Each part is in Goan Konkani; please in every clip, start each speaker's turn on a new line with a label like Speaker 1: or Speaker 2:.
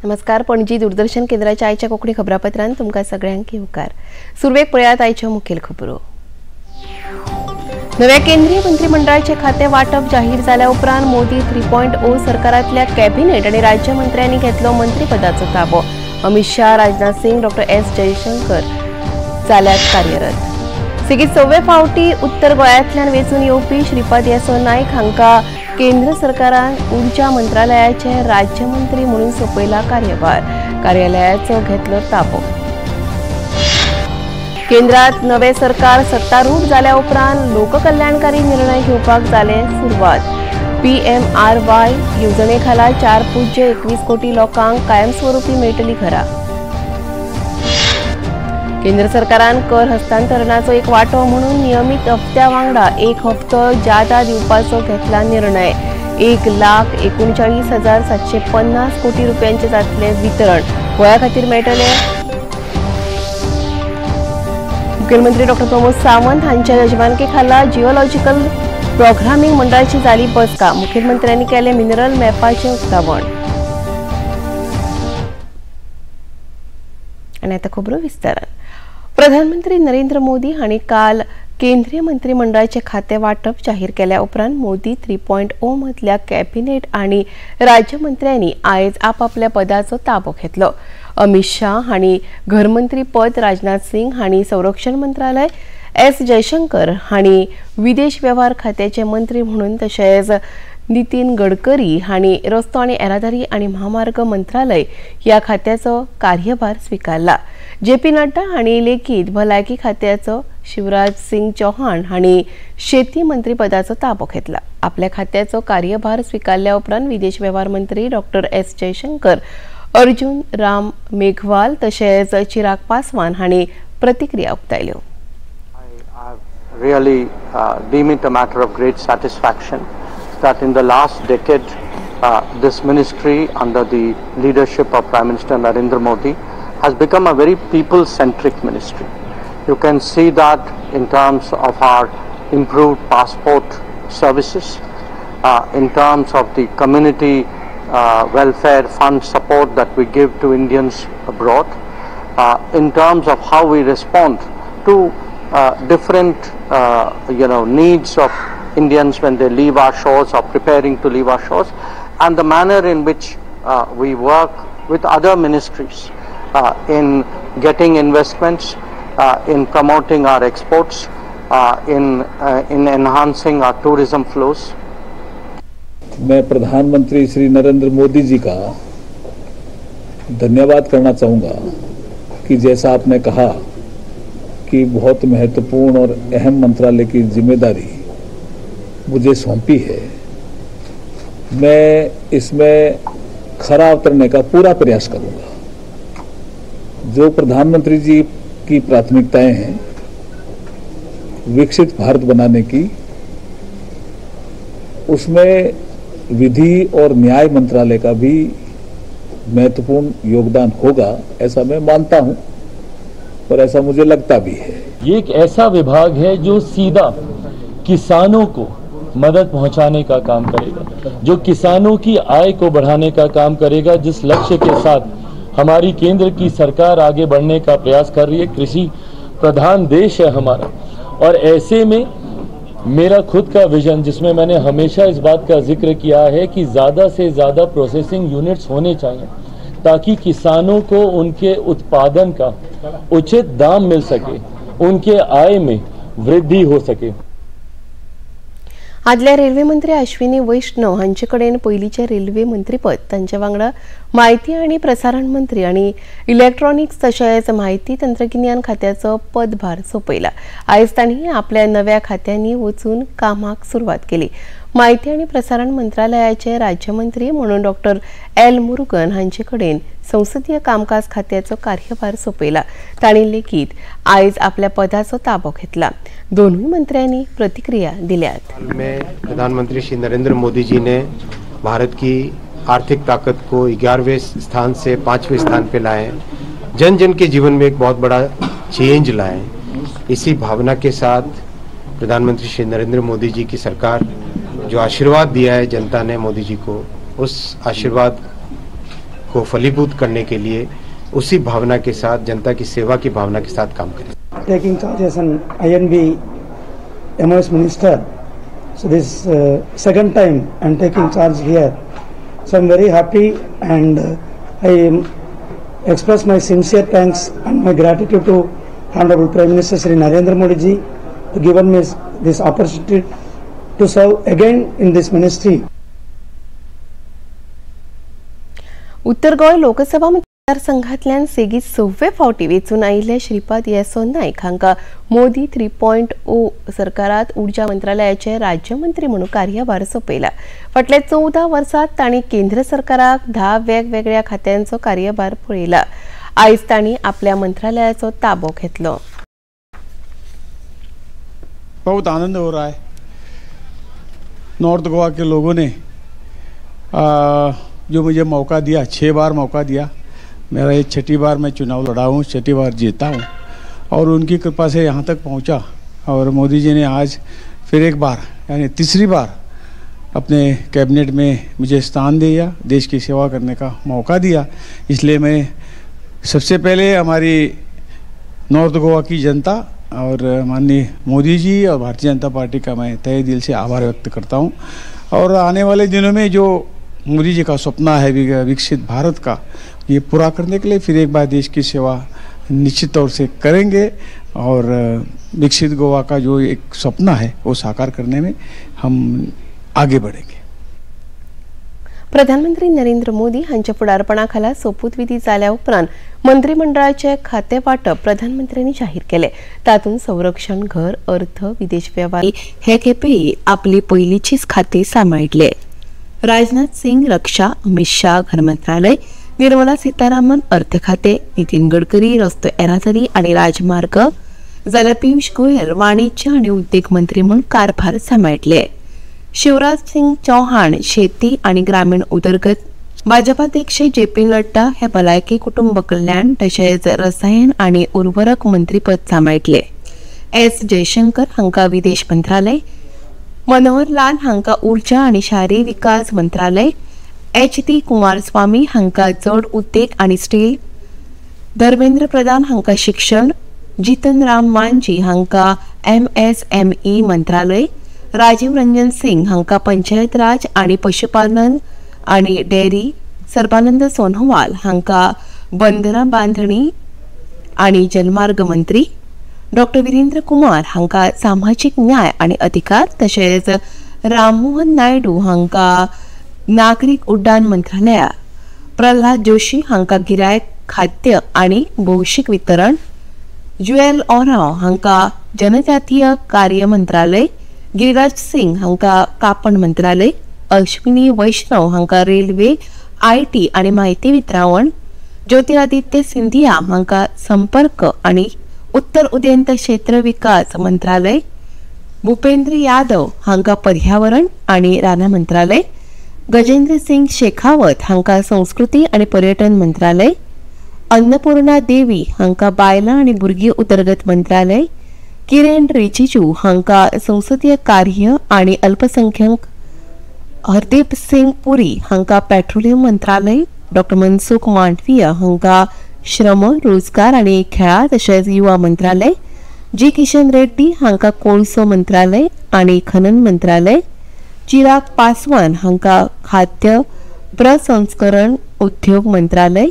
Speaker 1: नमस्कार, पणजी दूरदर्शन केंद्राच्या आयच्या कोंकणी खबरापत्रांत तुमकां सगळ्यांक येवकार. सुरवेक पळयात आयच्यो मुखेल खबरो. नव्या केंद्रीय मंत्रिमंडळाचे खाते वाटप जाहीर जाल्या उपरांत मोदी 3.0 सरकारांतल्या कॅबिनेट आनी राज्यमंत्र्यांनी घेतलो मंत्रीपदाचो ताबो. अमित शाह, राजनाथ सिंग, डॉ एस जयशंकर जाल्यात कार्यरत. सेगीत सव्वे फावटी उत्तर गोंयांतल्यान वेंचून येवपी श्रीपाद येसो नायक हांकां केंद्र सरकारान ऊर्जा मंत्रालयाचे राज्यमंत्री म्हणून सोंपयला कार्यभार. कार्यालयाचो घेतलो ताबो. केंद्रात नवे सरकार सत्तारूढ जाल्या उपरांत लोककल्याणकारी निर्णय घेवपाक जाले सुरवात. PMRY येवजणे खाला 4.21 कोटी लोकांक कायमस्वरूपी मेळटली घरां. केंद्र सरकारान कर हस्तांतरणाचो एक वांटो म्हणून नियमीत हप्त्या वांगडा एक हप्तो जादा दिवपाचो घेतला निर्णय. 1,39,750 कोटी रुपयांचे जातले वितरण. गोंया खातीर मेळटले. मुखेलमंत्री डॉ प्रमोद सावंत हांच्या यजमानके खाला जिओलॉजिकल प्रोग्रामिंग मंडळाची जाली बसका. मुखेलमंत्र्यांनी केले मिनरल मॅपाचे उक्तावण. आनी आतां खबरो विस्तारान. प्रधानमंत्री नरेंद्र मोदी हांणी काल केंद्रीय मंत्रिमंडळाचे खाते वाटप जाहीर केल्या उपरांत मोदी 3.0 मदल्या कॅबिनेट आनी राज्यमंत्र्यांनी आयज आपापल्या पदाचो ताबो घेतलो. अमित शाह हांणी घरमंत्री पद, राजनाथ सिंग हांणी संरक्षण मंत्रालय, एस जयशंकर हांणी विदेश वेव्हार खात्याचे मंत्री म्हणून, तशेंच नितीन गडकरी हांणी रस्तो आनी येरादारी आनी म्हामार्ग मंत्रालय ह्या खात्याचो कार्यभार स्विकारला. जे पी नड्डा हांणी लेगीत भलायकी खात्याचो, शिवराज सिंग चौहान हांणी शेती मंत्रीपदाचो ताबो घेतला. आपल्या खात्याचो कार्यभार स्विकारल्या उपरांत विदेश वेव्हार मंत्री डॉ एस जयशंकर, अर्जुन राम मेघवाल तशेंच चिराग पासवान हांणी प्रतिक्रिया उक्तायल्यो.
Speaker 2: Really deem it a matter of great satisfaction that in the last decade this ministry under the leadership of Prime Minister Narendra Modi has become a very people-centric ministry. You can see that in terms of our improved passport services, in terms of the community welfare fund support that we give to Indians abroad, in terms of how we respond to different needs of Indians when they leave our shores or preparing to leave our shores, and the manner in which we work with other ministries in getting investments, in promoting our exports, in enhancing our tourism flows.
Speaker 3: मैं प्रधानमंत्री श्री नरेंद्र मोदी जी का धन्यवाद करना चाहूँगा कि जैसा आपने कहा कि बहुत महत्वपूर्ण और अहम मंत्रालय की जिम्मेदारी मुझे सौंपी है, मैं इसमें खरा उतरने का पूरा प्रयास करूंगा. जो प्रधानमंत्री जी की प्राथमिकताएं हैं विकसित भारत बनाने की, उसमें विधि और न्याय मंत्रालय का भी महत्वपूर्ण योगदान होगा, ऐसा मैं मानता हूं और ऐसा मुझे लगता भी है.
Speaker 4: ये एक ऐसा विभाग है जो सीधा किसानों को मदद पहुंचाने का काम करेगा, जो किसानों की आय को बढ़ाने का काम करेगा, जिस लक्ष्य के साथ हमारी केंद्र की सरकार आगे बढ़ने का प्रयास कर रही है. कृषि प्रधान देश है हमारा, और ऐसे में मेरा खुद का विजन, जिसमें मैंने हमेशा इस बात का जिक्र किया है कि ज़्यादा से ज़्यादा प्रोसेसिंग यूनिट्स होने चाहिए ताकि किसानों को उनके उत्पादन का उचित दाम मिल सके, उनके आय में वृद्धि हो सके.
Speaker 1: आदल्या रेल्वे मंत्री अश्विनी वैष्णव हांचे कडेन पयलींचें रेल्वे मंत्रीपद, तांचे वांगडा म्हायती आनी प्रसारण मंत्री आनी इलेक्ट्रॉनिक्स तशेंच म्हायती तंत्रगिन्यान खात्याचो पदभार सोंपयला. आयज तांणी आपल्या नव्या खात्यांनी वचून कामाक सुरवात केली. म्हायती आनी प्रसारण मंत्रालयाचे राज्यमंत्री म्हणून डॉ एल मुरुगन हांचे कडेन संसदीय कामकाज खात्याचो कार्यभार सोंपयला. तांणी लेगीत आयज आपल्या पदाचो ताबो घेतला. दोनूय मंत्र्यांनी प्रतिक्रिया दिल्यात.
Speaker 5: में प्रधानमंत्री श्री नरेंद्र मोदी जी ने भारत की आर्थिक ताकत को 11वें स्थान से 5वें स्थान पे लाए, जन जन के जीवन में एक बहुत बड़ा चेंज लाए. इसी भावना के साथ प्रधानमंत्री श्री नरेंद्र मोदी जी की सरकार जो आशीर्वाद दिया है जनता ने मोदी जी को, उस आशीर्वाद को फलीभूत करने के लिए उसी भावना के साथ, जनता की सेवा की भावना के साथ काम करें।
Speaker 6: Taking charge as an I&B MOS minister, so this second time I am taking charge here, so I am very happy and I express my sincere thanks and my gratitude to Honorable Prime Minister Shri Narendra Modi ji to given me this opportunity to serve again in this ministry.
Speaker 1: Uttar Goa Lok Sabha मतदारसंघातल्यान सेगीत सव्वे फावटी वेंचून आयिल्ल्या श्रीपाद येसो नायक हांकां मोदी 3.0 सरकारात ऊर्जा मंत्रालयाचे राज्यमंत्री म्हणून कार्यभार सोंपयला। फाटल्या 14 वर्सांत तांणी केंद्र सरकाराक 10 वेगवेगळ्या खात्यांचो कार्यभार पळयला। आयज तांणी आपल्या मंत्रालयाचो ताबो घेतलो।
Speaker 7: बहुत आनंद हो रहा है। नॉर्थ गोवा के लोगों ने जो मुझे मौका दिया, 6 बार मौका दिया, मेरा ये 6ठी बार मैं चुनाव लड़ा हूँ, 6ठी बार जीता हूँ और उनकी कृपा से यहाँ तक पहुँचा। और मोदी जी ने आज फिर एक बार यानी तीसरी बार अपने कैबिनेट में मुझे स्थान दिया, देश की सेवा करने का मौका दिया। इसलिए मैं सबसे पहले हमारी नॉर्थ गोवा की जनता और माननीय मोदी जी और भारतीय जनता पार्टी का मैं तहे दिल से आभार व्यक्त करता हूँ। और आने वाले दिनों में जो मोदी जी का सपना है विकसित भारत का, ये पूरा करने के लिए फिर एक बार देश की सेवा निश्चित तौर से करेंगे और विकसित गोवा का जो एक सपना है वो साकार करने में हम आगे बढ़ेंगे।
Speaker 1: प्रधानमंत्री नरेंद्र मोदी हांच्या फुडारपणाखाला सोपूतविधी जाल्या उपरांत मंत्रिमंडळाचे खाते वाटप प्रधानमंत्र्यांनी जाहीर केले। तातूंत संरक्षण, घर, अर्थ, विदेश वेव्हार हे खेपेय आपली पयलींचीच खाती सांबाळिल्ले। राजनाथ सिंग रक्षा, अमित शाह घर मंत्रालय, निर्मला सीतारामन अर्थ खाते, नितीन गडकरी रस्तो येरादारी आनी राजमार्ग, जाल्यार पियुष गोयल वाणिज्य आनी उद्देग मंत्री म्हूण कारभार सांबाळिल्ले। शिवराज सिंग चौहान शेती आनी ग्रामीण उदरगत, भाजपाध्यक्ष जे पी नड्डा हे भलायकी कुटुंब कल्याण तशेंच रसायन आनी उर्वरक मंत्रीपद सांबाळिल्ले। एस जयशंकर हांकां विदेश मंत्रालय, मनोहर लाल हांकां ऊर्जा आनी शारी विकास मंत्रालय, एच डी कुमारस्वामी हांकां जड उद्देग आनी स्टील, धर्मेंद्र प्रधान हांकां शिक्षण, जितन राम मांझी हांकां MSME मंत्रालय, राजीव रंजन सिंग हांकां पंचायत राज आनी पशुपालन आनी डेअरी, सर्बानंद सोनोवाल हांकां बंदरां बांदणी आनी जलमार्ग मंत्री, डॉक्टर विरेंद्र कुमार हांकां सामाजीक न्याय आनी अधिकार, तशेंच राममोहन नायडू हांकां नागरीक उड्डाण मंत्रालया, प्रल्हाद जोशी हांकां गिरायक खाद्य आनी भौशीक वितरण, जुएल ओराव हांकां जनजातीय कार्य मंत्रालय, गिरिराज सिंग हांकां कापड मंत्रालय, अश्विनी वैष्णव हांकां रेल्वे, IT आनी म्हायती वितरावण, ज्योतिरादित्य सिंधिया हांकां संपर्क आनी उत्तर उदेंत क्षेत्र विकास मंत्रालय, भूपेंद्र यादव हांकां पर्यावरण आनी रानां मंत्रालय, गजेंद्र सिंग शेखावत हांकां संस्कृती आनी पर्यटन मंत्रालय, अन्नपूर्णा देवी हांकां बायलां आनी भुरगीं उदरगत मंत्रालय, किरेन रिजिजू हांकां संसदीय कार्य आनी अल्पसंख्याक, हरदीप सिंग पुरी हांकां पेट्रोलियम मंत्रालय, डॉक्टर मनसुख मांडविया हांकां श्रम, रोजगार आनी खेळां तशेंच युवा मंत्रालय, जी किशन रेड्डी हांकां कोळसो मंत्रालय आनी खनन मंत्रालय, चिराग पासवान हांकां खाद्य प्रसंस्करण उद्योग मंत्रालय,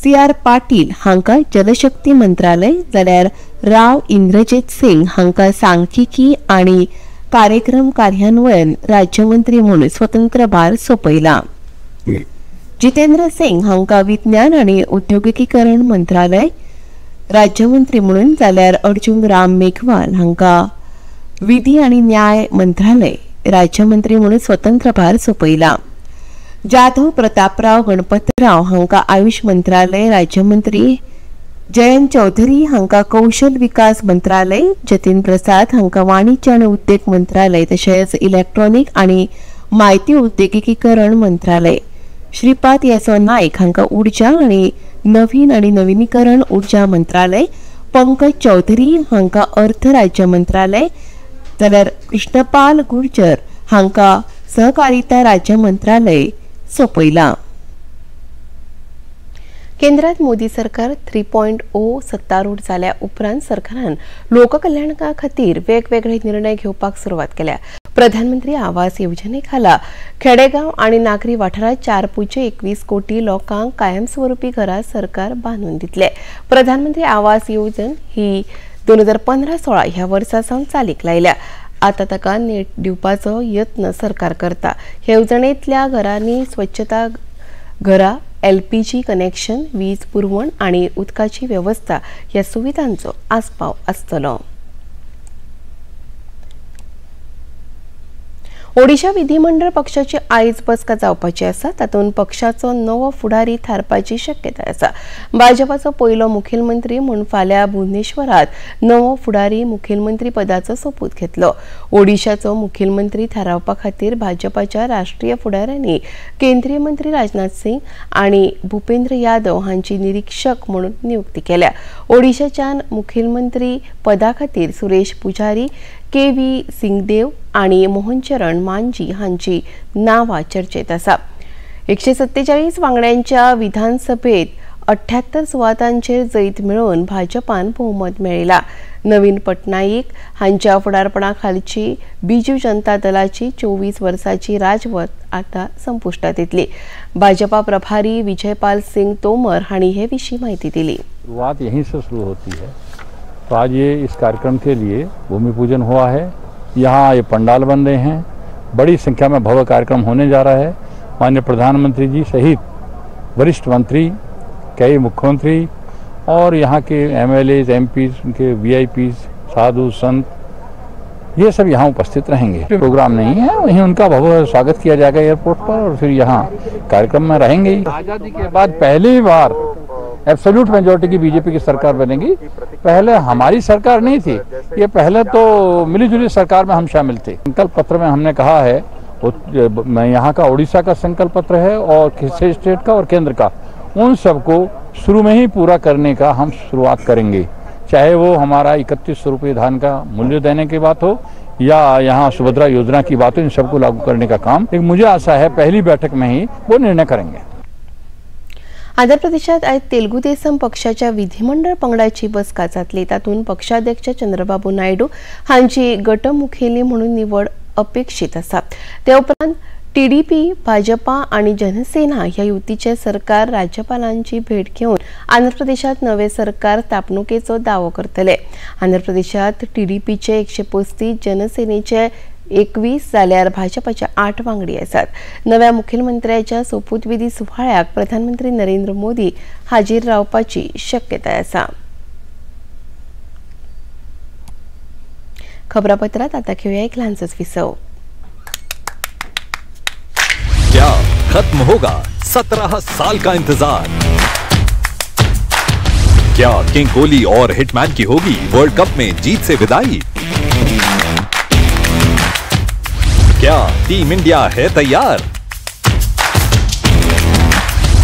Speaker 1: सी आर पाटील हांकां जलशक्ती मंत्रालय, जाल्यार राव इंद्रजीत सिंग हांकां सांख्यिकी आनी कार्यक्रम कार्यान्वयन राज्यमंत्री म्हूण स्वतंत्र भार सोंपयला। जितेंद्र सिंग हांकां विज्ञान आनी उद्योगिकीकरण मंत्रालय राज्यमंत्री म्हणून, जाल्यार अर्जुन राम मेघवाल हांकां विधी आनी न्याय मंत्रालय राज्यमंत्री म्हणून स्वतंत्र भार सोंपयला। जाधव प्रतापराव गणपतराव हांकां आयुष मंत्रालय राज्यमंत्री, जयंत चौधरी हांकां कौशल विकास मंत्रालय, जतीन प्रसाद हांकां वाणिज्य आनी उद्देग मंत्रालय तशेंच इलेक्ट्रॉनिक आनी म्हायती उद्देगीकरण मंत्रालय, श्रीपाद येसो नायक हांकां ऊर्जा आनी नवीन आनी नविनीकरण ऊर्जा मंत्रालय, पंकज चौधरी हांकां अर्थ राज्य मंत्रालय, जाल्यार कृष्णपाल गुर्जर हांकां सहकारिता राज्य मंत्रालय सोंपयलां। केंद्रात मोदी सरकार 3.0 सत्तारूढ जाल्या उपरांत सरकारान लोककल्याणा खातीर वेगवेगळे निर्णय घेवपाक सुरवात केल्या. प्रधानमंत्री आवास येवजणे खाला खेडेगांव आनी नागरी वाठारात 4.21 कोटी लोकांक कायमस्वरूपी घरां सरकार बांदून दितले. प्रधानमंत्री आवास येवजण ही 2015-16 ह्या वर्सा सावन चालीक लायल्या. आता ताका नेट दिवपाचो यत्न सरकार करता. हे येवजणेंतल्या घरांनी स्वच्छता घरां, एलपीजी कनेक्शन, वीज पुरवण आनी उदकाची वेवस्था ह्या सुविधांचो आस्पाव आसतलो. ओडिशा विधिमंडळ पक्षाची आयज बसका जावपाची आसा. तातूंत पक्षाचो नवो फुडारी थारपाची शक्यताय आसा. भाजपाचो पयलो मुखेलमंत्री म्हूण फाल्यां भुवनेश्वरांत नवो फुडारी मुखेलमंत्री पदाचो सोपूत घेतलो. ओडिशाचो मुखेलमंत्री थारावपा खातीर भाजपाच्या राष्ट्रीय फुडाऱ्यांनी केंद्रीय मंत्री राजनाथ सिंग आनी भूपेंद्र यादव हांची निरीक्षक म्हणून नियुक्ती केल्या. ओडिशाच्यान मुखेलमंत्री पदा खातीर सुरेश पुजारी, के व्ही सिंगदेव आनी मोहनचरण मांजी हांची नांवां चर्चेत आसा. 147 वांगड्यांच्या विधानसभेत 78 सुवातांचेर जैत मेळोवन भाजपान भोवमत मेळयला. नवीन पटनाईक हांच्या फुडारपणा खालची बीजू जनता दलाची 24 वर्सांची राजवट आतां संपुश्टात येतली. भाजपा प्रभारी विजयपाल सिंग तोमर हांणी हे विशीं म्हायती दिली.
Speaker 8: सुरुवात यहीं से शुरू होती है. तो आज ये इस कार्यक्रम के लिए भूमि पूजन हुआ है. यहाँ ये पंडाल बन रहे हैं. बड़ी संख्या में भव्य कार्यक्रम होने जा रहा है. माननीय प्रधानमंत्री जी सहित वरिष्ठ मंत्री, कई मुख्यमंत्री और यहाँ के एमएलएज, एमपीज, उनके वीआईपीज, साधु संत, ये सब यहाँ उपस्थित रहेंगे. प्रोग्राम नहीं है, वहीं उनका भव्य स्वागत किया जाएगा एयरपोर्ट पर और फिर यहाँ कार्यक्रम में रहेंगे. आज़ादी के बाद पहली बार एब्सोल्यूट मेजोरिटी की बीजेपी की सरकार बनेगी. पहले हमारी सरकार नहीं थी, ये पहले तो मिलीजुली सरकार में हम शामिल थे. संकल्प पत्र में हमने कहा है, यहाँ का उड़ीसा का संकल्प पत्र है और किसी स्टेट का और केंद्र का, उन सबको शुरू में ही पूरा करने का हम शुरुआत करेंगे. चाहे वो हमारा 3100 रुपये धान का मूल्य देने की बात हो या यहाँ सुभद्रा योजना की बात हो, इन सबको लागू करने का काम एक मुझे आशा है पहली बैठक में ही वो निर्णय करेंगे.
Speaker 1: आंध्र प्रदेशात आयज तेलुगू देसम पक्षाच्या विधिमंडळ पंगडाची बसका जातली. तातूंत पक्षाध्यक्ष चंद्रबाबू नायडू हांची गटमुखेली म्हणून निवड अपेक्षित आसा. ते उपरांत टीडीपी, भाजपा आनी जनसेना ह्या युतीचे सरकार राज्यपालांची भेट घेवन आंध्र प्रदेशात नवे सरकार स्थापणुकेचो दावो करतले. आंध्र प्रदेशात टीडीपीचे 135, जनसेनेचे 21 जाल्यार भाजपाचे 8 वांगडी आसात. नव्या मुखेलमंत्र्याच्या सोपूतविधी सुवाळ्याक प्रधानमंत्री नरेंद्र मोदी हाजीर रावपाची शक्यताय आसा. खबरापत्रात आता घेऊया एक ल्हानसोच विसव.
Speaker 9: क्या खत्म होगा 17 साल का इंतजार? क्या किंग कोहली और हिटमैन की होगी वर्ल्ड कप में जीत से विदाई? क्या टीम इंडिया है तैयार?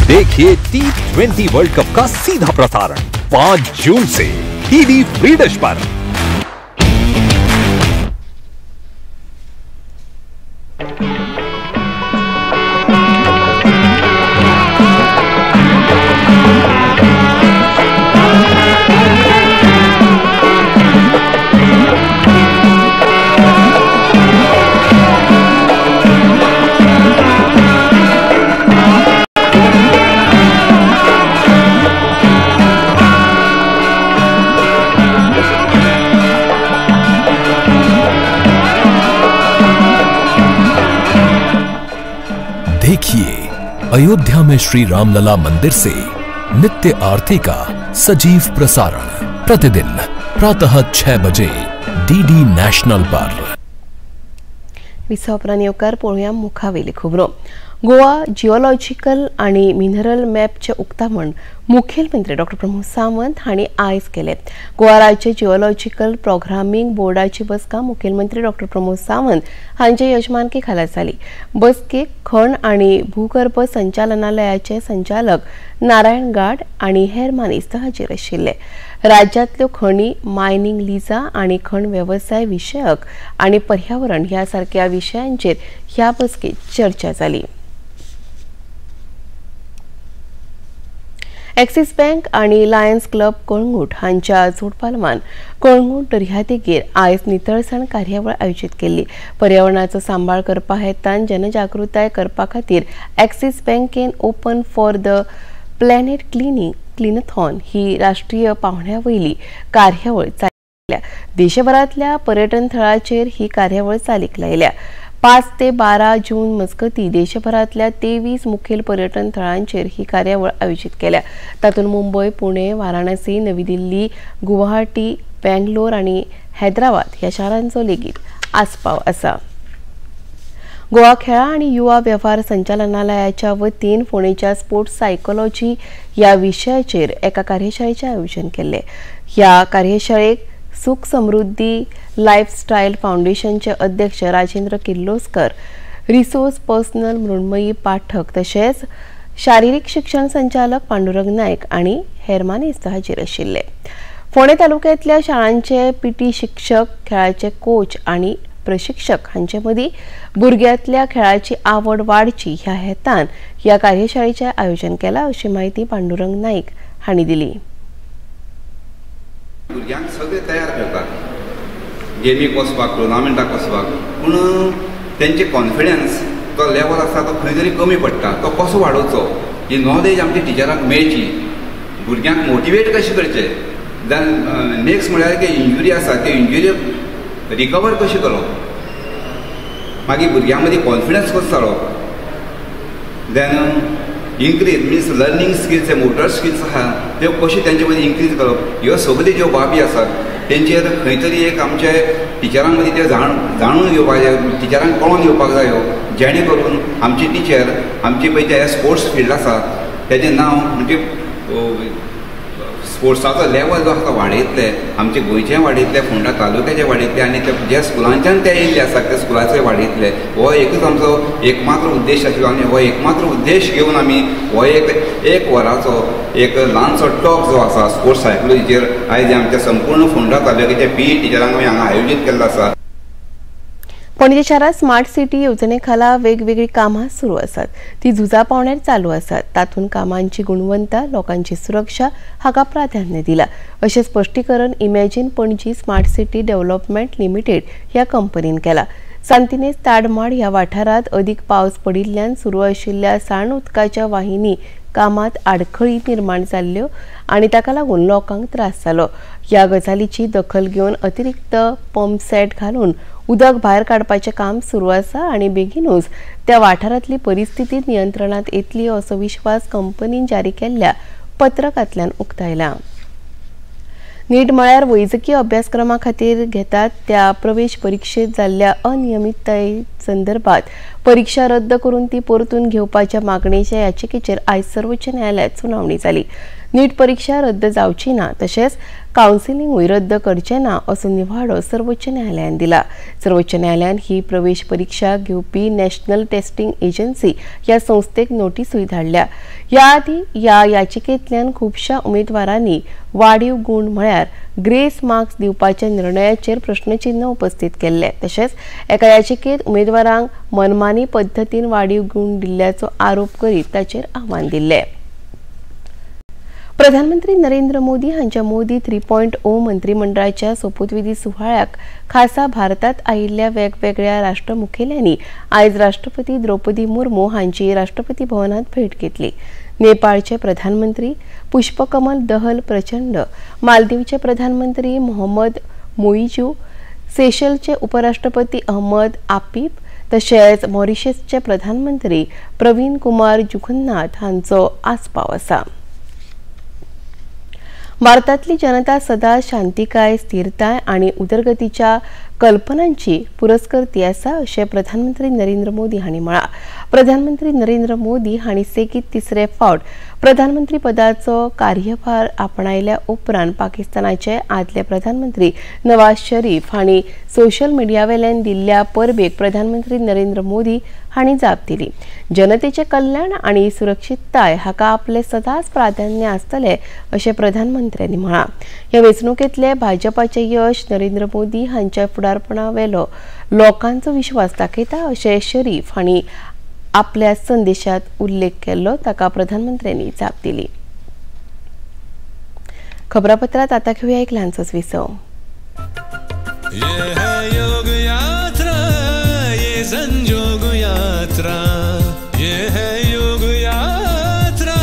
Speaker 9: देखिए T20 world cup का सीधा प्रसारण 5 जून से टीवी फ्री डिश पर.
Speaker 10: देखिए अयोध्या में श्री रामलला मंदिर से नित्य आरती का सजीव प्रसारण प्रतिदिन प्रातः 6 बजे डीडी नॅशनल पर.
Speaker 1: विसावपरान येवकार पळोवया मुखावेली खबरो. गोवा जिओलॉजिकल आणि मिनरल मॅपचे उक्तावण मुखेलमंत्री डॉ प्रमोद सावंत हांणी आयज केलें. गोवा राज्य जिओलॉजिकल प्रोग्रामींग बोर्डाची बसका मुखेलमंत्री डॉ प्रमोद सावंत हांचे यजमानके खाला जाली. बसकेक खण आनी भूगर्भ संचालनालयाचे संचालक नारायण गाड आनी हेर मानेस्त हाजीर आशिल्ले. राज्यांतल्यो खणी, मायनिंग लिजा आनी खण वेवसाय विशयक आनी पर्यावरण ह्या सारक्या विशयांचेर ह्या बसकेत चर्चा जाली. एक्सिस बँक आनी लायन्स क्लब कळंगूट हांच्या जोडपालवान कळंगूट दर्यादेगेर आयज नितळसाण कार्यावळ आयोजीत केल्ली. पर्यावरणाचो सांबाळ करपा हेतान जनजागृताय करपा खातीर एक्सिस बँकेन open for the planet cleanathon ही राष्ट्रीय पावंड्या वयली कार्यावळ चालयल्या. देशभरांतल्या पर्यटन थळाचेर ही कार्यावळ चालीक लायल्या. 5 ते 12 जून मजगती देशभरांतल्या 23 मुखेल पर्यटन थळांचेर ही कार्यावळ आयोजीत केल्या. तातूंत मुंबय, पुणे, वाराणसी, नवी दिल्ली, गुवाहाटी, बेंगलोर आनी हैदराबाद ह्या शारांचो लेगीत आस्पाव आसा. गोवा खेळां आनी युवा वेव्हार संचालनालयाच्या वतीन फोंडेच्या स्पोर्ट्स सायकोलॉजी ह्या विशयाचेर एका कार्यशाळेचें आयोजन केल्लें. ह्या कार्यशाळेक सुख समृद्धी लायफस्टायल फावंडेशनचे अध्यक्ष राजेंद्र किर्लोस्कर, रिसोर्स पर्सनल मृण्मयी पाठक तशेंच शारिरीक शिक्षण संचालक पांडुरंग नायक आनी हेर मानेस्त हाजीर आशिल्ले. फोंडें तालुक्यांतल्या शाळांचे पीटी शिक्षक, खेळाचे कोच आनी प्रशिक्षक हांचे मदीं भुरग्यांतल्या खेळाची आवड वाडची ह्या हेतान ह्या कार्यशाळेचें आयोजन केलां अशी म्हायती पांडुरंग नायक हांणी दिली.
Speaker 11: भुरग्यांक सगळे तयार करतात गेमीक वचपाक, टुर्नामेंटाक वचपाक, पूण तेंचे कॉन्फिडन्स तो लेवल आसा तो खंय तरी कमी पडटा. तो कसो वाडोवचो ही नॉलेज आमच्या टिचरांक मेळची, भुरग्यांक मोटिवेट कशें करचें. देन नेक्स्ट म्हळ्यार की इंजुरी आसा ते इंजुरी रिकवर कशें करप, मागीर भुरग्यां मदीं कॉन्फिडन्स कसो जालो, then increase means learning skills, motor skills आहा त्यो कशें तेंचे मदीं इन्क्रीज करप. ह्यो सगळ्यो ज्यो बाबी आसात तेंचेर खंय तरी एक आमचे टिचरां मदीं त्यो जाणून घेवपाक जाय, टिचरांक कळोन घेवपाक जायो, जेणे करून आमची टिचर आमची पळय ते स्पोर्ट्स फिल्ड आसा तेजें नांव म्हणजे स्पोर्ट्साचो लेवल जो आसा तो वाडयतले, आमचे गोंयचें वाडयतले, फोंडा तालुक्याचें वाडयतले आनी ते ज्या स्कुलांच्यान ते येयल्ले आसात त्या स्कुलाचें वाडयतले. हो एकूच आमचो एकमात्र उद्देश आशिल्लो आनी हो एकमात्र उद्देश घेवन आमी हो एक वराचो एक ल्हानसो टॉक जो आसा स्पोर्ट्स सायकोलॉजीचेर आयज आमच्या संपूर्ण फोंडा तालुक्याच्या पीई टिचरांक आमी हांगा आयोजीत केल्लो आसा.
Speaker 1: पणजे शारांत स्मार्ट सिटी येवजणे खाला वेगवेगळी कामां सुरू आसात, ती झुजा पावण्यार चालू आसात. तातूंत कामांची गुणवत्ता, लोकांची सुरक्षा हाका प्राधान्य दिला अशें स्पश्टीकरण imagine Panaji smart city development limited ह्या कंपनीन केलां. सांतिनेज ताडमाड ह्या वाठारांत अदीक पावस पडिल्ल्यान सुरू आशिल्ल्या सांड उदकाच्या वाहिनी कामांत आडखळी निर्माण जाल्ल्यो आनी ताका लागून लोकांक त्रास जालो. ह्या गजालीची दखल घेवन अतिरिक्त पंप सेट घालून उदक भायर काडपाचें काम सुरू आसा आनी बेगीनूच त्या वाठारांतली परिस्थिती नियंत्रणांत येतली असो विश्वास कंपनीन जारी केल्ल्या पत्रकांतल्यान उक्तायला. नीट म्हळ्यार वैजकी अभ्यासक्रमा खातीर घेतात त्या प्रवेश परिक्षेत जाल्ल्या अनियमितताये संदर्भात परीक्षा रद्द करून ती परतून घेवपाच्या मागणेच्या याचिकेचेर आयज सर्वोच्च न्यायालयात सुनावणी जाली. नीट परीक्षा रद्द जावची ना तशेंच कावन्सिलिंगूय रद्द करचें ना असो निवाडो सर्वोच्च न्यायालयान दिला. सर्वोच्च न्यायालयान ही प्रवेश परीक्षा घेवपी नॅशनल टेस्टिंग एजन्सी ह्या संस्थेक नोटीसूय धाडल्या. ह्या आदीं ह्या याचिकेंतल्यान खुबश्या उमेदवारांनी वाडीव गूण म्हळ्यार ग्रेस मार्क्स दिवपाच्या निर्णयाचेर प्रश्नचिन्ह उपस्थित केल्लें. तशेंच एका याचिकेंत उमेदवारांक मनमानी पद्दतीन वाडीव गूण दिल्ल्याचो आरोप करीत ताचेर आव्हान दिल्लें. प्रधानमंत्री नरेंद्र मोदी हांच्या मोदी 3.0 मंत्रिमंडळाच्या सोपूतविधी सुवाळ्याक खासा भारतात आयिल्ल्या वेगवेगळ्या राष्ट्रमुखेल्यांनी आयज राष्ट्रपती द्रौपदी मुर्मू हांची राष्ट्रपती भवनात भेट घेतली. नेपाळचे प्रधानमंत्री पुष्पकमल दहल प्रचंड, मालदीवचे प्रधानमंत्री मोहम्मद मोइजू, सेशलचे उपराष्ट्रपती अहमद आपिप तशेंच मॉरिशसचे प्रधानमंत्री प्रवीण कुमार जुगन्नाथ हांचो आस्पाव आसा. भारतांतली जनता सदा शांतिकाय, स्थिरताय आनी उदरगतीच्या कल्पनांची पुरस्कर्ती आसा अशें प्रधानमंत्री नरेंद्र मोदी हांणी म्हळां. प्रधानमंत्री नरेंद्र मोदी हांणी सेगीत तिसरे फावट प्रधानमंत्री पदाचो कार्यभार आपणायल्या उपरांत पाकिस्तानाचे आदले प्रधानमंत्री नवाज शरीफ हांणी सोशल मिडियावेल्यान दिल्ल्या परबेक प्रधानमंत्री नरेंद्र मोदी हांणी जाप दिली. जनतेचें कल्याण आनी सुरक्षितताय हाका आपलें सदांच प्राधान्य आसतलें अशें प्रधानमंत्र्यांनी म्हळां. ह्या वेंचणुकेंतलें भाजपाचें यश नरेंद्र मोदी हांच्या फुडारपणावेलो लोकांचो विश्वास दाखयता अशें शरीफ हांणी आपल्या संदेशात उल्लेख केल्लो. ताका प्रधानमंत्र्यांनी जाप दिली. खबरापत्रात आता घेऊया एक ल्हानसोच विसव.
Speaker 12: ये है योग यात्रा, ये संजोग यात्रा, ये है योग यात्रा.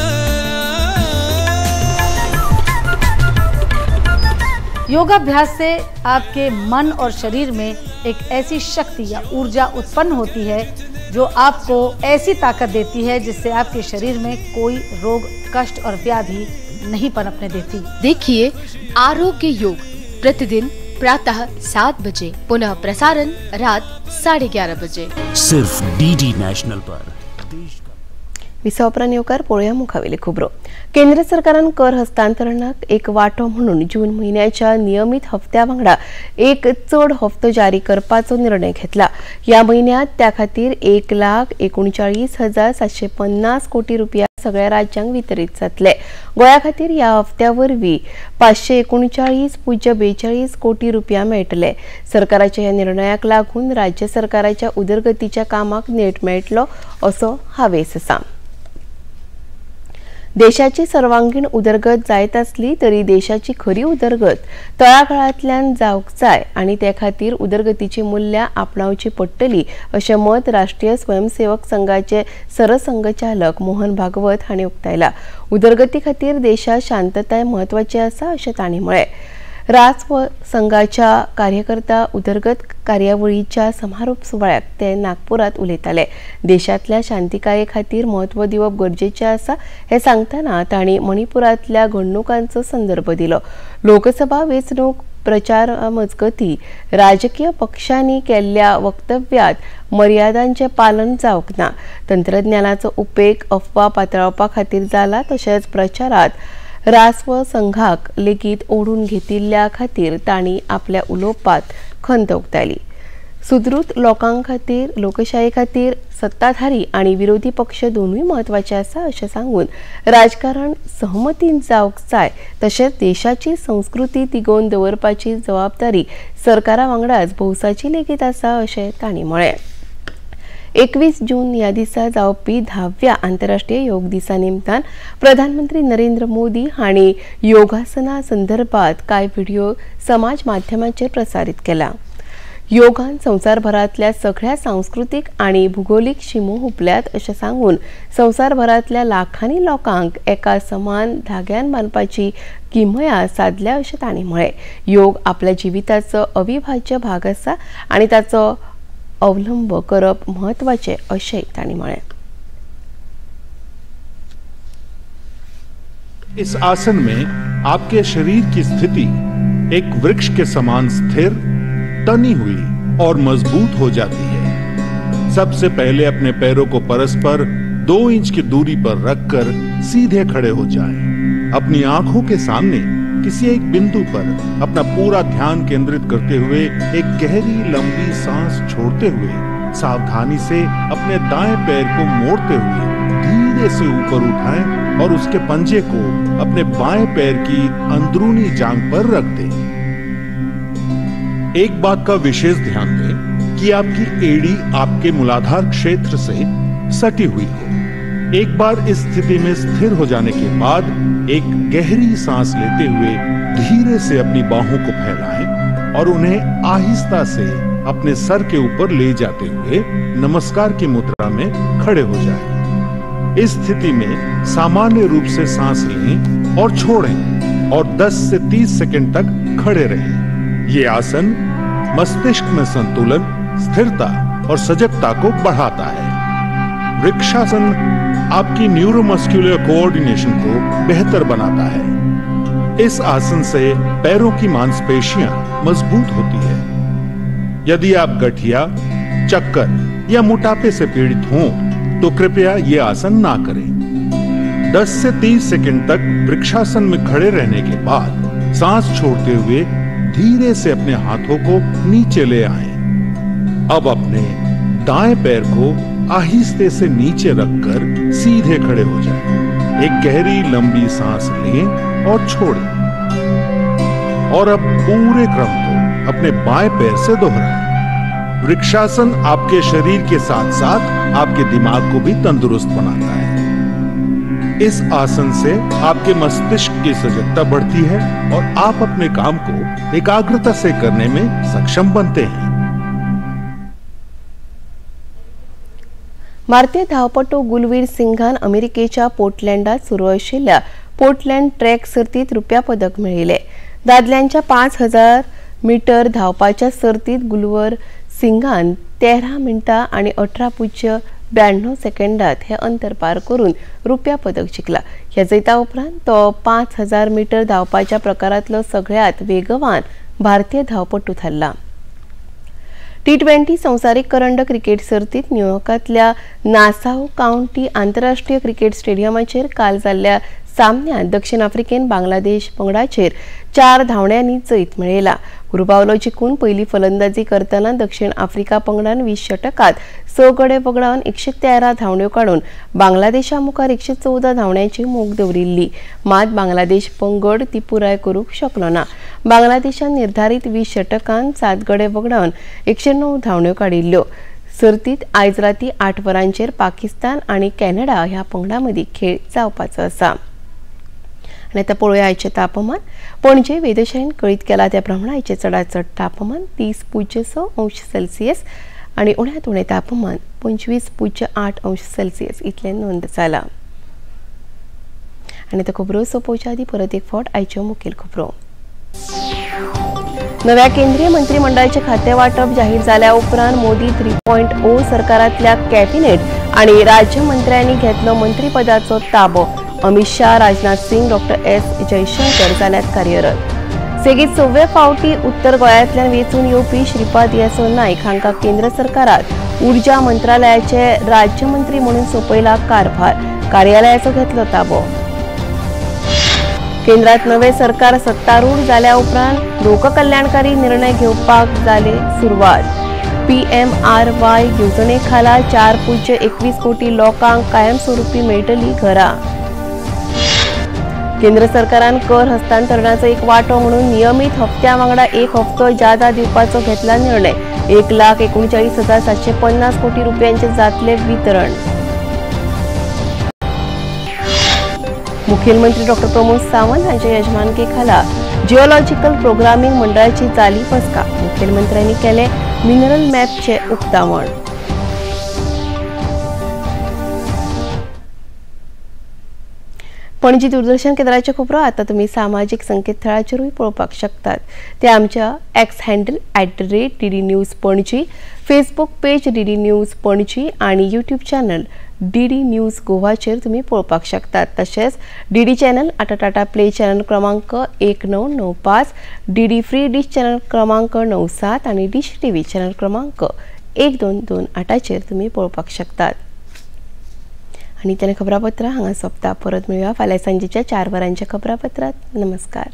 Speaker 13: योगाभ्यास से आपके मन और शरीर में एक ऐसी शक्ति या ऊर्जा उत्पन्न होती है जो आपको ऐसी ताकत देती है जिससे आपके शरीर में कोई रोग, कष्ट और व्याधि नहीं पनपने देती.
Speaker 14: देखिए आरोग्य योग प्रतिदिन प्रातः 7 बजे, पुनः प्रसारण रात 11:30 बजे,
Speaker 15: सिर्फ डीडी नॅशनल पर.
Speaker 1: विसव येवकार पळोवया मुखावेली खबरो. केंद्र सरकारान कर हस्तांतरणाक एक वांटो म्हणून जून म्हयन्याच्या नियमीत हप्त्या वांगडा एक चड हप्तो जारी करपाचो निर्णय घेतला. ह्या म्हयन्यांत त्या खातीर 1,39,750 कोटी रुपया सगळ्या राज्यांक वितरीत जातले. गोंया खातीर ह्या हप्त्या वरवीं 539.42 कोटी रुपया मेळटले. सरकाराच्या ह्या निर्णयाक लागून राज्य सरकाराच्या उदरगतीच्या कामाक नेट मेळटलो असो हावेस आसा. देशाची सर्वांगीण उदरगत जायत आसली तरी देशाची खरी उदरगत तळागाळांतल्यान जावंक जाय आनी ते खातीर उदरगतीची मूल्यां आपणावची पडटली अशें मत राष्ट्रीय स्वयंसेवक संघाचे सरसंघचालक मोहन भागवत हांणी उक्तायला. उदरगती खातीर देशात शांतताय म्हत्वाची आसा अशें तांणी म्हळें. राष्ट्र संघाच्या कार्यकर्ता उदरगत कार्यावळीच्या समारोप सुवाळ्याक ते नागपुरात उलयताले. देशांतल्या शांतिकाये खातीर म्हत्व दिवप गरजेचें आसा हें सांगतना तांणी मणिपुरांतल्या घडणुकांचो संदर्भ दिलो. लोकसभा वेंचणूक प्रचार मजगती राजकीय पक्षांनी केल्ल्या वक्तव्यात मर्यादांचें पालन जावंक ना. तंत्रज्ञानाचो उपेग अफवा पातळावपा खातीर जाला तशेंच प्रचारात राष्ट्र संघाक लेगीत ओडून घेतिल्ल्या खातीर तांणी आपल्या उलोवपात खंत उक्तायली. सुदृढ लोकां खातीर लोकशाये खातीर सत्ताधारी आनी विरोधी पक्ष दोनूय म्हत्वाचे आसा अशें सांगून राजकारण सहमतीन जावंक जाय तशेंच देशाची संस्कृती तिगोवन दवरपाची जबाबदारी सरकारा वांगडाच भौसाची लेगीत आसा अशें तांणी म्हळें. 21 जून ह्या दिसा जावपी 10व्या आंतरराष्ट्रीय योग दिसा निमतान प्रधानमंत्री नरेंद्र मोदी हांणी योगासना संदर्भात कांय व्हिडिओ समाज माध्यमाचेर प्रसारीत केला. योगान संवसारभरांतल्या सगळ्या सांस्कृतीक आनी भुगोलीक शिमो हुपल्यात अशें सांगून संवसारभरांतल्या लाखांनी लोकांक एका समान धाग्यान बांदपाची किमया सादल्या अशें तांणी म्हळें. योग आपल्या जिविताचो अविभाज्य भाग आसा आनी ताचो अवलंब करप म्हत्वाचें अशेंय तांणी म्हळें.
Speaker 16: इस आसन में आपके शरीर की स्थिति एक वृक्ष के समान स्थिर, तनी हुई और मजबूत हो जाती है. सबसे पहले अपने पैरों को परस्पर 2 इंच की दूरी पर रखकर सीधे खड़े हो जाएं। अपनी आंखों के सामने किसी एक बिंदु पर अपना पूरा ध्यान केंद्रित करते हुए एक गहरी लंबी सांस छोड़ते हुए सावधानी से अपने दाएं पैर को मोड़ते हुए धीरे से ऊपर उठाएं और उसके पंजे को अपने बाएं पैर की अंदरूनी जांघ पर रख दें। एक बात का विशेष ध्यान दें कि आपकी एड़ी आपके मूलाधार क्षेत्र से सटी हुई हो। एक बार इस स्थिति में स्थिर हो जाने के बाद एक गहरी सांस लेते हुए धीरे से अपनी बाहों को फैलाएं और उन्हें आहिस्ता से अपने सर के ऊपर ले जाते हुए नमस्कार की मुद्रा में खड़े हो जाएं। इस स्थिति में सामान्य रूप से सांस लें और छोड़ें और 10 से 30 सेकंड तक खड़े रहें। ये आसन मस्तिष्क में संतुलन, स्थिरता और सजगता को बढ़ाता है। वृक्षासन आपकी न्यूरोमस्कुलर कोऑर्डिनेशन को बेहतर बनाता है। इस आसन से पैरों की मांसपेशियां मजबूत होती है। यदि आप गठिया, चक्कर या मोटापे से पीड़ित हों तो कृपया ये आसन ना करें। 10 से 30 सेकंड तक वृक्षासन में खड़े रहने के बाद सांस छोड़ते हुए धीरे से अपने हाथों को नीचे ले आएं। अब अपने दाएं पैर को आहिस्ते से नीचे रखकर सीधे खड़े हो जाएं। एक गहरी लंबी सांस लें और छोड़ें और अब पूरे क्रम को अपने बाएं पैर से दोहराएं। वृक्षासन आपके शरीर के साथ साथ आपके दिमाग को भी तंदुरुस्त बनाता है। इस आसन से आपके मस्तिष्क की सजगता बढ़ती है और आप अपने काम को एकाग्रता से करने में सक्षम बनते हैं।
Speaker 1: भारतीय धावपटू गुलवीर सिंघान अमेरिकेच्या पोर्टलँडात सुरू आशिल्ल्या पोर्टलँड ट्रॅक सर्तीत रुप्या पदक मेळयलें। दादल्यांच्या 5000 मीटर धावपाच्या सर्तीत गुलवीर सिंघान 13 मिनटां आनी 18.92 सेकंडात हे अंतर पार करून रुप्या पदक जिखला। ह्या जैता उपरांत तो 5000 मीटर धावपाच्या प्रकारांतलो सगळ्यात वेगवान भारतीय धावपटू थारला। T20 संवसारीक करंड क्रिकेट सर्तीत न्यूयॉर्कांतल्या नासाऊ काउंटी आंतरराष्ट्रीय क्रिकेट स्टेडियमाचेर काल जाल्ल्या सामन्यांत दक्षिण आफ्रिकेन बांगलादेश पंगडाचेर 4 धांवड्यांनी जैत मेळयला। गुरुबावलो जिखून पयली फलंदाजी करतना दक्षिण आफ्रिका पंगडान 20 षटकात 6 गडे वगडावन 113 धांवड्यो काडून बांगलादेशा मुखार 114 धांवड्यांची मोख दवरिल्ली। मात बांगलादेश पंगड ती पुराय करूंक शकलो ना। बांगलादेशान निर्धारित 20 षटकान 7 गडे वगडावन 109 धांवड्यो काडिल्ल्यो। सर्तीत आयज राती 8 वरांचेर पाकिस्तान आनी कॅनडा ह्या पंगडां मदीं खेळ जावपाचो आसा। आनी आतां पळोवया आयचें तापमान। पणजे वेधशाळेन कळीत केला त्या प्रमाणे आयचें चडांत चड तापमान 30.6 अंश सेल्सियस आनी उण्यांत उणें तापमान 25.8 अंश सेल्सियस इतलें नोंद जालां। आनी आतां खबरो सोंपोवच्या आदीं परत एक फावट आयच्यो मुखेल खबरो। नव्या केंद्रीय मंत्रिमंडळाचे खाते वाटप जाहीर जाल्या उपरांत मोदी 3.0 सरकारांतल्या कॅबिनेट आनी राज्यमंत्र्यांनी घेतलो मंत्रीपदाचो ताबो। अमित शाह, राजनाथ सिंग, डॉ. एस जयशंकर जाल्यात कार्यरत। सेगीत 6वे फावटी उत्तर गोंयांतल्यान वेंचून येवपी श्रीपाद येसो नायक हांकां केंद्र सरकारात ऊर्जा मंत्रालयाचे राज्यमंत्री म्हणून सोंपयला कारभार, कार्यालयाचो घेतलो ताबो। केंद्रात नवे सरकार सत्तारूढ जाल्या उपरांत लोककल्याणकारी निर्णय घेवपाक जाले सुरवात। PMRY येवजणे खाला 4.21 कोटी लोकांक कायमस्वरूपी मेळटली घरां। केंद्र सरकारान कर हस्तांतरणाचो एक वांटो म्हणून नियमित हप्त्या वांगडा एक हप्तो जादा दिवपाचो घेतला निर्णय। 1,39,750 कोटी रुपयांचे जातले वितरण। मुखेलमंत्री डॉ. प्रमोद सावंत हांच्या यजमानके खाला जिओलॉजिकल प्रोग्रामिंग मंडळाची जाली बसका। मुखेलमंत्र्यांनी केले मिनरल मॅपचे उक्तावण। पणजी दूरदर्शन केंद्राच्यो खबरो आतां तुमी सामाजीक संकेतथळाचेरूय पळोवपाक शकतात। ते आमच्या X handle @DD News Panaji, Facebook page DD News Panaji आनी यूट्यूब चॅनल DD news गोवाचेर तुमी पळोवपाक शकतात। तशेंच DD channel आतां टाटा प्ले चॅनल क्रमांक 1995, DD free dish channel क्रमांक 97 आनी डिश टीव्ही चॅनल क्रमांक 1228चेर तुमी पळोवपाक शकतात। आनी तेन्ना खबरापत्रां हांगा सोंपता। परत मेळुया फाल्यां सांजेच्या 4 वरांच्या खबरापत्रांत। नमस्कार।